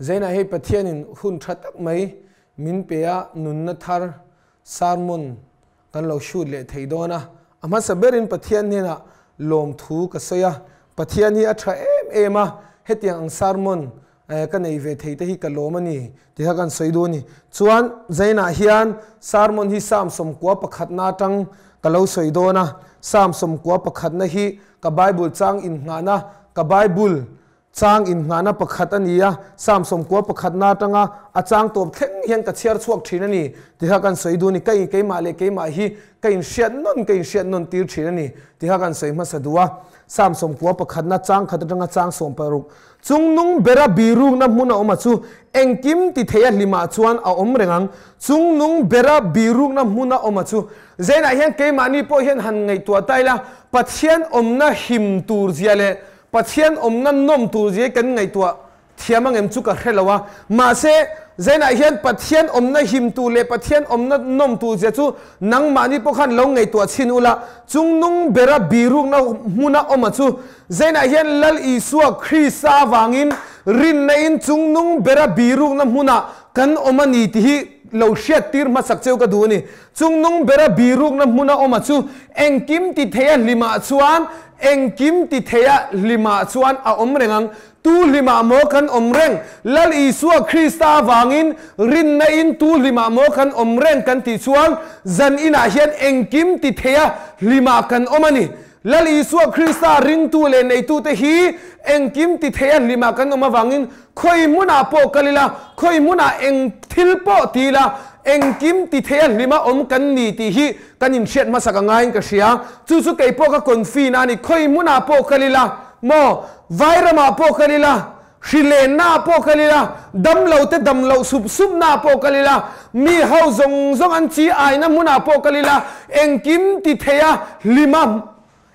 Zainah hei Pathianin hun tha tak mai min pe a, nunna thar sermon kan lo shoot leh thei dawn a. A hmasa berin Pathian hnenah lawmthu ka sawi a, Pathian hi a tha em em a, hetiang ang sermon ka nei ve thei te hi ka lawm a ni tih kha kan sawi duh a ni. Chuan Zainah hian sermon hi Psalm sawmkua pakhatna atang ka lo sawi dawn a, Psalm sawmkua pakhatna hi ka Bible chang innghahna, ka Bible Chang innghahna pakhat a ni a, Psalm sawmkua pakhatna atanga a chang tawp thleng hian ka chhiar chhuak thin a ni tih kha kan sawi duh a ni. Ka in keimah leh keimah hi ka inhriat nawn ka inhriat nawn tir thin a ni tih kha kan sawi hmasa duh a. Psalm sawmkua pakhatna chang khat atanga chang 16 Chungnung bera birukna hmun a awm a chu engkim ti thei a hlimah chuan a awm reng ang. Chungnung bera birukna hmun a awm a chu Zainah hian keimahni pawh hian han ngaihtuah ta ila Pathian awmna him tur zia leh Pathian awmna nawm tur zia hi kan ngaihtuah thiam ang em chu ka hre lo a, mahse Zainah hian Pathian awmna him tur leh Pathian awmna nawm tur zia chu nangmahni pawh khan lo ngaihtuah chhin ula, chungnung bera birukna hmuna awma chu Zainah hian Lal Isua Krista avangin rinna in chungnung bera birukna hmunah kan awm a ni tih hi lo hriat tir hmasak cheu ka duh a ni. Chungnung bera birukna hmuna awma chu engkim ti theia hlimah chuan Engkim ti theia hlimah chuan a awm reng ang. Tu hlimah maw kan awm reng? Lal Isua Krista avangin rinna in tu hlimah maw kan awm reng kan tih chuan zan inah hian engkim ti theia hlimah kan awm a ni. Lal Isua Krista ringtu leh neitute hi engkim ti theia hlimah kan awm avangin khawi hmunah pawh kal ila, khawi hmunah eng thil pawh ti ila, engkim ti theia hlima awm kan ni tih hi Kan inhriat hmasak a ngaiin ka hria. Chu chu kei pawh ka confi na a ni. Khawi hmunah pawh kal ila maw? Vairamah pawh kal ila, hrilennaah pawh kal ila, damlo te damloh sup supnaah pawh kal ila, mi ho zawng zawng an chi aina hmunah pawh kal ila, engkim ti theia hlima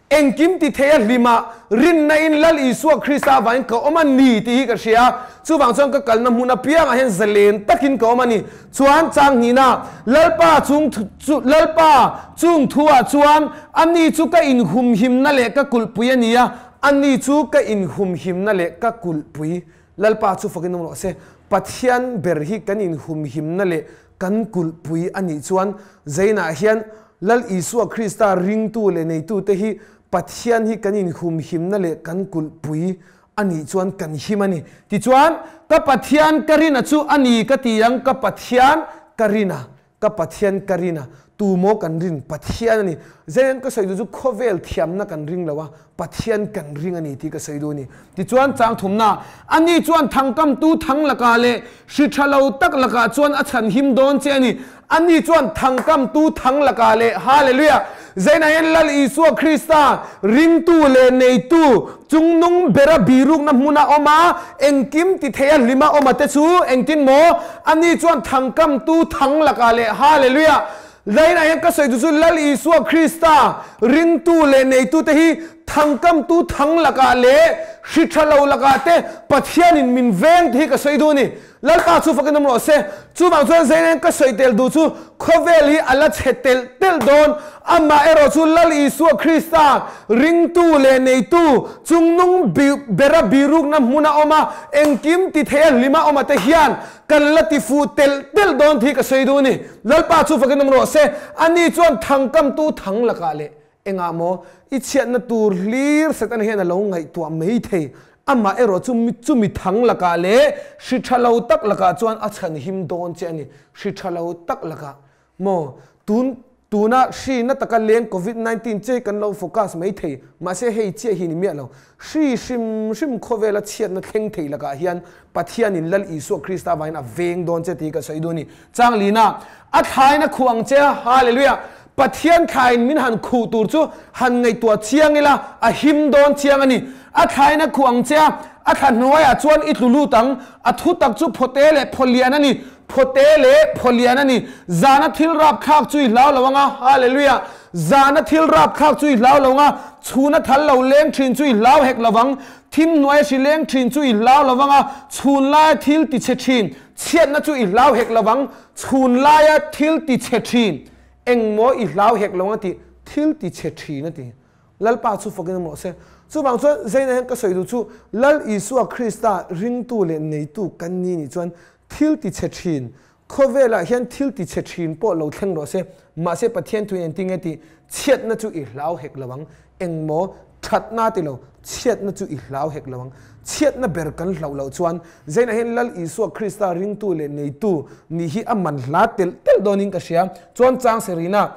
Engkim ti thei a hlima rinna in Lal Isua Krista avangin ka awm a ni tih hi ka hria. Chuvang chuan ka kalna hmun apiangah hian zalen takin ka awm a ni. Chuan chang hnihna, Lalpa chung chu Lalpa chung thuah chuan ani chu ka inhumhimna leh ka kulhpui a ni a, ani chu ka inhumhimna leh ka kulhpui. Lalpa chu fakin awm rawh se. Pathian ber hi kan inhumhimna leh Kan kulhpui a nih chuan Zainah hian Lal Isua Krista ringtu leh neitute hi Pathian hi kan inhumhimna leh kan kulhpui a nih chuan kan him a ni. Tichuan, Ka Pathian ka rina chu a ni ka ti ang, ka Pathian ka rina, ka Pathian ka rina. Tu maw kan rin? Pathian a ni. Zain ka sawi duh chu khawvel thiamna kan ring lo a, Pathian kan ring a ni tih ka sawi duh a ni. Tichuan chang thumna, Ani chuan thangkamtu thang lakah leh hri tha lo tak lakah chuan a chhan him dawn che a ni. Ani chuan thangkamtu thang lakah leh, Hallelujah! Zainah hian Lal Isua Krista ringtu leh neitu chungnung bera birukna hmuna awm a, engkim ti theia hlima awm a te chu engtin maw? Ani chuan thangkamtu thang lakah leh, Hallelujah! Zainah hian ka sawi duh chu Lal Isua Krista ringtu leh neitute hi thangkamtu thang lakah leh hri tha lo lakah te Pathianin min veng tih hi ka sawi duh a ni. Lalpa chu fakin awm rawh se. Chuvang chuan Zainah hian ka sawi tel duh chu khawvel hi a la chhe telh telh dawn. Amah erawh chu Lal Isua Krista ringtu leh neitu chungnung bera birukna hmuna awm a, engkim ti theia hlima awm a te hian Kan la ti fuh telh telh dawn tih ka sawi duh a ni. Lalpa chu fakin awm rawh se. Ani chuan thangkamtu thang lakah leh engah maw i chhiatna tur hlir Setana hian a lo ngaihtuah mai thei. Amah erawh chu chumi thang lakah leh hri tha lo tak lakah chuan a chhan him dawn che a ni. Hri tha lo tak lakah Maw, tun tuna hri na taka leng Covid 19 che kan lo focus mai thei, mahse hei chiah hi ni miah lo. Hri hrim hrim khawvela chhiatna thleng thei lakah hian Pathianin Lal Isua Krista avangin a veng dawn che tih hi ka sawi duh a ni. Changlina, a thlain a khuh ang che a, Hallelujah! Pathian thlain min han khuh tur chu han ngaihtuah chiang ila, a him dawn chiang a ni. A thlain a khuh ang che a, a thla hnuaiah chuan i tlu lut ang, a thutak chu phawte leh phawlian a ni. Phawte leh phawlian a ni. Zana thil rapthlak chu i hlau lo anga, Hallelujah! Zana thil rapthlak chu i hlau lo anga, chhuna thal lo leng thin chu i hlau hek lo vang. Thim hnuaia hri leng thin chu i hlau lo vanga, chhun laia thil ti chhe thin, chhiatna chu i hlau hek lo vang. Chhun laia thil ti chhe thin, engmaw i hlau hek lo anga tih, thil ti chhe thin a ti. Lalpa chu fakin a mawh se. Chuvang chuan Zaina hian ka sawi duh chu Lal Isua Krista ringtu leh neitu kan ni nih chuan thil ti chhe thin, khawvelah hian thil ti chhe thin pawh lo thleng rawh se, mahse Pathian thuin engtin nge tih chhiatna chu i hlau hek lo ang, engmaw thatna ti lo, chhiatna chu i hlau hek lo ang. Chhiatna ber kan hlauh loh chuan Zaina hian Lal Isua Krista ringtu leh neitu nih hi a man hla telh telh dawnin ka hria. Chuan chang Serina.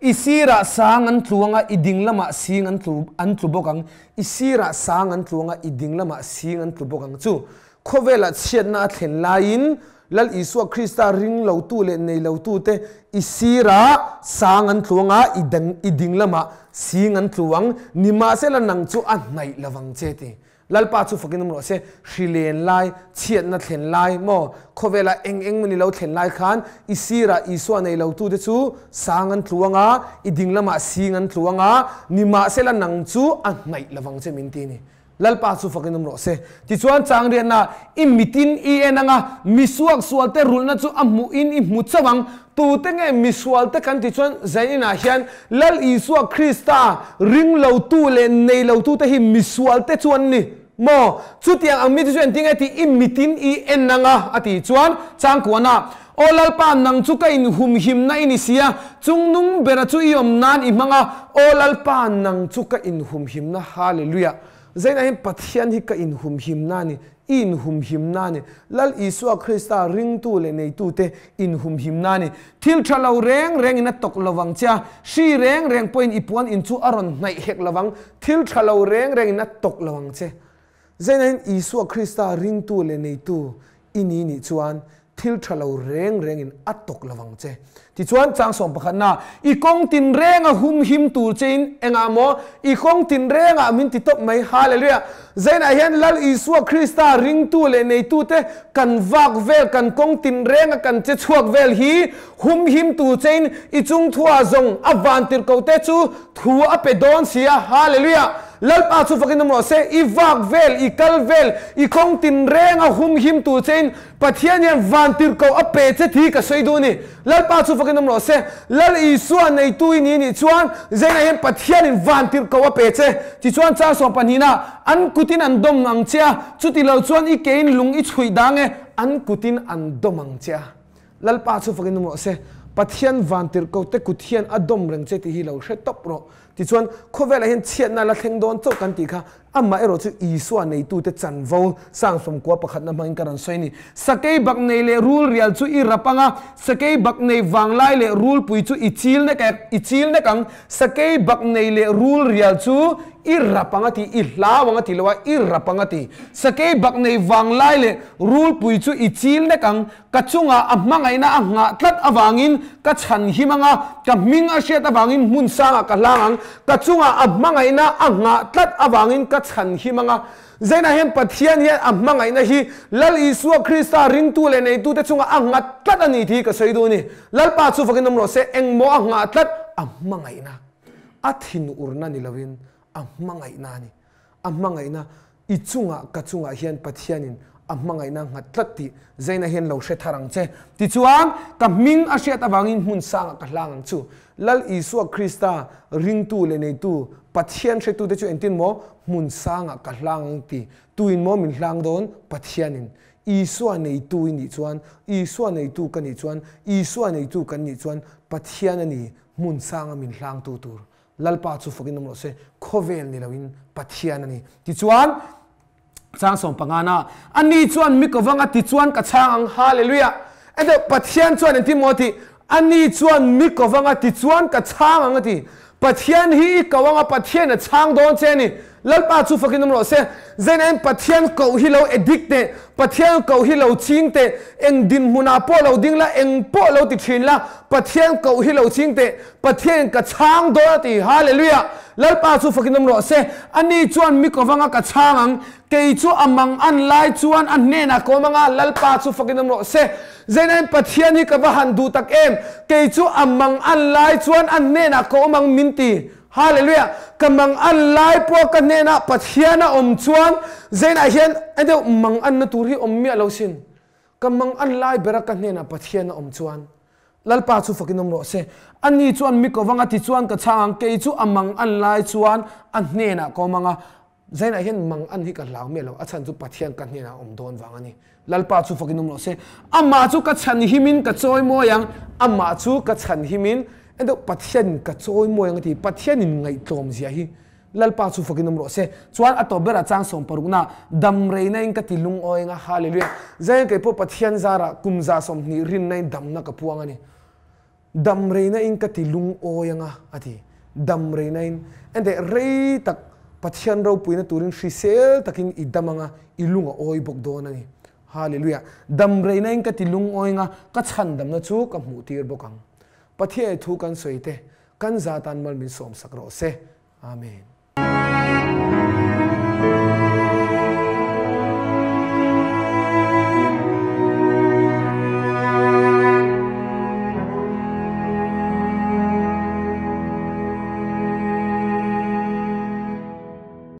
I sirah sang an tlu anga i ding lamah sing an tlu an tlu bawk ang. I sirah sang an tlu anga i ding lamah sing an tlu bawk ang. Chu khawvelah chhiatna a thlen laiin Lal Isua Krista ring lotu leh nei lotute i sirah sang an tlu anga i dang i ding lamah sing an tlu ang. Nimahsela nang chu a hnaih lovang che ti. Lalpa chu fakin awm rawh se, hri len lai, chhiatna thlen lai maw, khawvela eng eng mawni lo thlen lai khan i sirah Isua nei lotute chu sang an tlu anga, i ding lamah sing an tlu anga, nimahsela nang chu a hnaih lovang che min ti a ni. Lalpa chu fakin awm rawh se. Tichuan changriatna i mitin i en anga, misuak sualte rulhna chu a hmuhin i hmu chauh ang, Tute nge misualte kan tih chuan Zainah hian Lal Isua Krista ring lotu leh nei lotute hi misualte chu an ni maw? Chutiang ang mite chu engtin nge tih i mitin i en anga a tih chuan changkuana Aw Lalpa nang chu ka inhumhimna i ni si a, chungnung bera chu i awm nan i hmang a, Aw Lalpa nang chu ka inhumhimna Hallelujah Zainah hian Pathian hi ka inhumhimna a ni I inhumhimna a ni. Lal Isua Krista ringtu leh neitute inhumhimna a ni. Thil tha lo reng rengin a tawk lovang che a, hri reng reng pawhin i puan in chu a rawn hnaih hek lovang. Thil tha lo reng rengin a tawk lo ang che. Zainahin Isua Krista ringtu leh neitu i ni nih chuan thil tha lo reng rengin a tawk lo vang che. Tichuan, chang sawm pakhatna, I kawng tinrenga humhim tur chein engah maw i kawng tinrengah min ti tawp mai? Hallelujah! Zainah hian Lal Isua Krista ringtu leh neitute kan vak vel, kan kawng tinrenga kan che chhuak vel hi humhim tur chein i chungthua zawng a vantirhkohte chu thu a pe dawn si a. Hallelujah! Lalpa chu fakin awm rawh se, i vak vel, i kal vel, i kawng tinrenga humhim tur chein Pathian hian vantirhkoh a pe che thi ka sawi duh a ni. Lalpa chu fakin awm rawh se. Lal Isua neitu i ni nih chuan Zainah hian Pathianin vantirhkoh a pe che. Tichuan chang sawm pahnihna, An kutin an dawm ang che a, chuti lo chuan i kein lung i chhuih dang e, an kutin an dawm ang che a. Lalpa chu fakin awm rawh se. Pathian vantirhkoh te kut hian a dawm reng che tih hi lo hre tawp rawh. Tichuan khawvelah hian chhiatna la thleng dawn chauh kan tih kha Amah erawh chu Isua neitute chanvo sangsawmkua pakhatna hmangin ka rawn sawi a ni. Sakei bak nei leh rul rial chu i rap ang a, sakei bak nei vanglai leh rulpui chu i chil nek i chil nek ang. Sakei bak nei leh rul rial chu i rap ang a ti, i hlau ang a ti lo a, i rap ang a ti. Sakei bak nei vanglai leh rulpui chu i chil nek ang. Ka chungah a hmangaihna a nghah tlat avangin ka chhan him ang a, ka hming a hriat avangin hmun sangah ka hlang ang. Ka chungah a hmangaihna a nghah tlat avangin ka chhan him ang a. Zainah hian Pathian hian a hmangaihna hi Lal Isua Krista ringtu leh neitute chungah a nghat tlat a ni tih hi ka sawi duh a ni. Lalpa chu fakin awm rawh se, engmaw a nghah tlat? A hmangaihna. A thinurna ni lovin a hmangaihna a ni. A hmangaihna i chungah ka chungah hian Pathianin a hmangaihna nghat tlat tih Zaina hian lo hre thar ang che. Tichuan, ka hming a hriat avangin hmun sangah ka hlang ang chu. Lal Isua Krista ringtu leh neitu Pathian hretute chu engtin maw hmun sangah ka hlang ang ti tuin maw min hlang dawn? Pathianin. Isua neitu i nih chuan, Isua neitu ka nih chuan, Isua neitu kan nih chuan Pathian a ni hmun sanga min hlangtu tur. Lalpa chu fakin awm rawh se, khawvel ni loin Pathian a ni. Tichuan, chang sawm pangana, Ani chuan mi kovang a tichuan ka chhang ang, Hallelujah! Enteh, Pathian chuan engtin maw a tih? Ani chuan mi kovang a tichuan ka chhang ang a ti. Pathian hi i ko anga Pathian a chhang dawn che a ni. Lalpa chu fakin awm rawh se. Zainain Pathian koh hi lo addict teh, Pathian koh hi lo ching teh, eng dinhmunah pawh lo ding la, eng pawh lo ti thin la, Pathian koh hi lo ching teh, Pathianin ka chhang dawn a ti. Hallelujah! Lalpa chu fakin awm rawh se. Ani chuan mi kovanga ka chhang ang, kei chu a mang an lai chuan a hnenah ka awm anga, Lalpa chu fakin awm rawh se. Zainain Pathian hi ka va han duh tak em, kei chu a mang an lai chuan a hnenah ka awm ang min ti. Hallelujah! Ka mang an lai pawh ka hnenah Pathian a awm chuan Zainah hian a deuh mang anna tur hi awm miah lo sin. Ka mang an lai bera ka hnenah Pathian a awm chuan. Lalpa chu fakin awm rawh se. Ani chuan mi ko vang a, tichuan ka chhang ang, kei chu a mang an lai chuan a hnenah ka awm ang a. Zainah hian mang an hi ka hlau miah lo, a chhan chu Pathian ka hnenah a awm dawn vang a ni. Lalpa chu fakin awm rawh se. Amah chu ka chhan himin ka chawi mawi ang, amah chu ka chhan himin, engdeuh Pathianin ka chawi mawi ang a ti, Pathianin ngaihtlawm zia hi Lalpa chu fakin awm rawh se. Chuan a tawp berah chang sawmparukna, dam reina in ka ti lungawi anga, Hallelujah. Zain kei pawh Pathian zarah kum 120 rinna in damna ka puang a ni. Dam reina in ka ti lungawi anga a ti. Dam reina in. Enteh rei tak Pathian ropuina turin hrisel takin i dam anga, i lung a awi bawk dawn a ni. Hallelujah. Dam reina in ka ti lungawi anga, ka chhandamna chu ka hmuh tir bawk ang. Pathian i thu kan sawi te, Kan za tan mal min sawmsak rawh se. Amen.